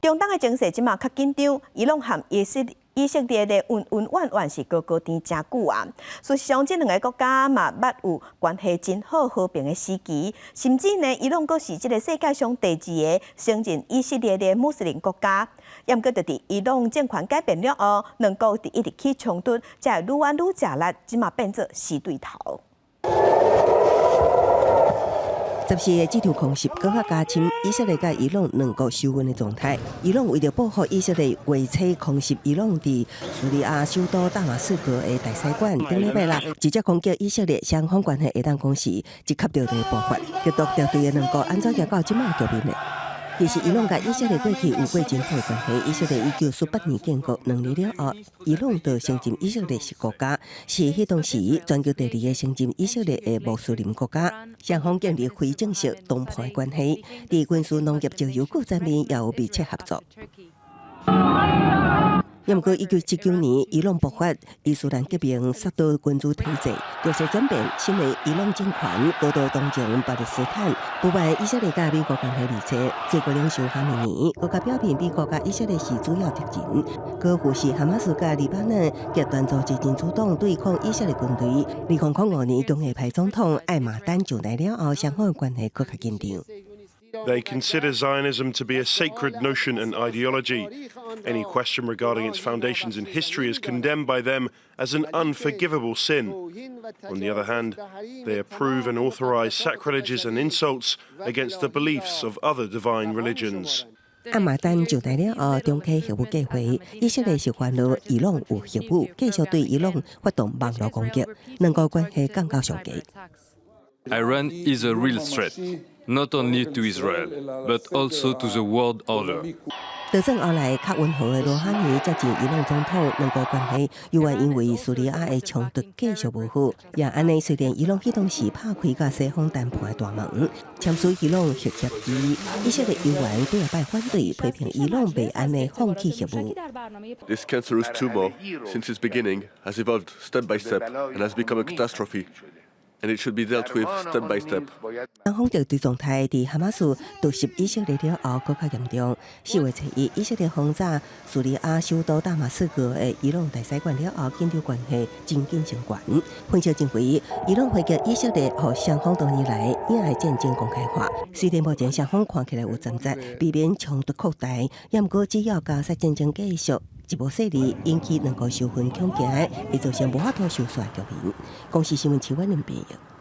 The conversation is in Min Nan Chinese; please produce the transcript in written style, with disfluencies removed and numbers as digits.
中東的情勢這馬較緊張，伊朗和以色列的恩恩怨怨是擱擱甜誠久啊。事實上，這兩個國家嘛捌有關係真好和平的時期，甚至呢，伊朗閣是這個世界上第二个承認以色列的穆斯林國家。毋過，就佇伊朗政權改變了後，兩國佇一直起衝突，才會愈來愈食力，這馬變做死對頭。14日這場空襲，閣較加深以色列佮伊朗兩國仇恨的狀態。伊朗為著報復以色列月初空襲伊朗佇敘利亞首都大馬士革的大使館，頂禮拜六直接攻擊以色列，雙方關係會當講是一吸著就會爆發。極度敵對的兩國按怎行到這馬局面呢？其實伊朗佮以色列過去有過真好的關係。以色列1948年建國，2年了後，伊朗就承認以色列是國家，是彼當時全球第二个承認以色列的穆斯林國家。雙方建立非正式談判的關係，佇軍事、農業、石油各方面也有密切合作。毋過，1979年伊朗爆發伊斯蘭革命，薩德君主體制局勢轉變，新的伊朗政權高度同情巴勒斯坦，不滿以色列佮美國關係密切。最高領袖哈梅尼閣較表明美國佮以色列是主要敵人，閣扶持哈馬斯佮黎巴嫩極端組織真主黨對抗以色列軍隊。2005年強硬派總統艾馬丹上台了後，雙方關係閣較緊張。 They consider Zionism to be a sacred notion and ideology. Any question regarding its foundations in history is condemned by them as an unforgivable sin. On the other hand, they approve and authorize sacrileges and insults against the beliefs of other divine religions. 阿馬丹上台了後，重啟核武計劃，以色列是煩惱伊朗有核武，繼續對伊朗發動網路攻擊，兩國關係降到上低。 Iran is a real threat, not only to Israel, but also to the world order. 就算後來較溫和的魯哈尼接任伊朗總統，兩國關係猶原因為敘利亞的衝突繼續無好。也按呢，雖然伊朗彼當時拍開佮西方談判的大門，簽署伊朗核協議，以色列猶原幾擺反對，批評伊朗袂按呢放棄核武。 This cancerous tumor, since its beginning, has evolved step by step and has become a catastrophe. And it should be dealt with step by step. 雙方敵對狀態佇哈馬斯突襲以色列了後，閣較嚴重。4月初一，以色列轟炸敘利亞首都大馬士革的伊朗大使館了後，緊張關係真緊升懸。分析認為，伊朗回擊以色列，予雙方多年來隱的戰爭公開化。雖然目前雙方看起來有進展，避免衝突擴大，毋過只要加沙戰爭繼續一無細膩，引起兩國仇恨恐驚，會造成無法度收煞的局面。公視新聞徐婉玲編譯。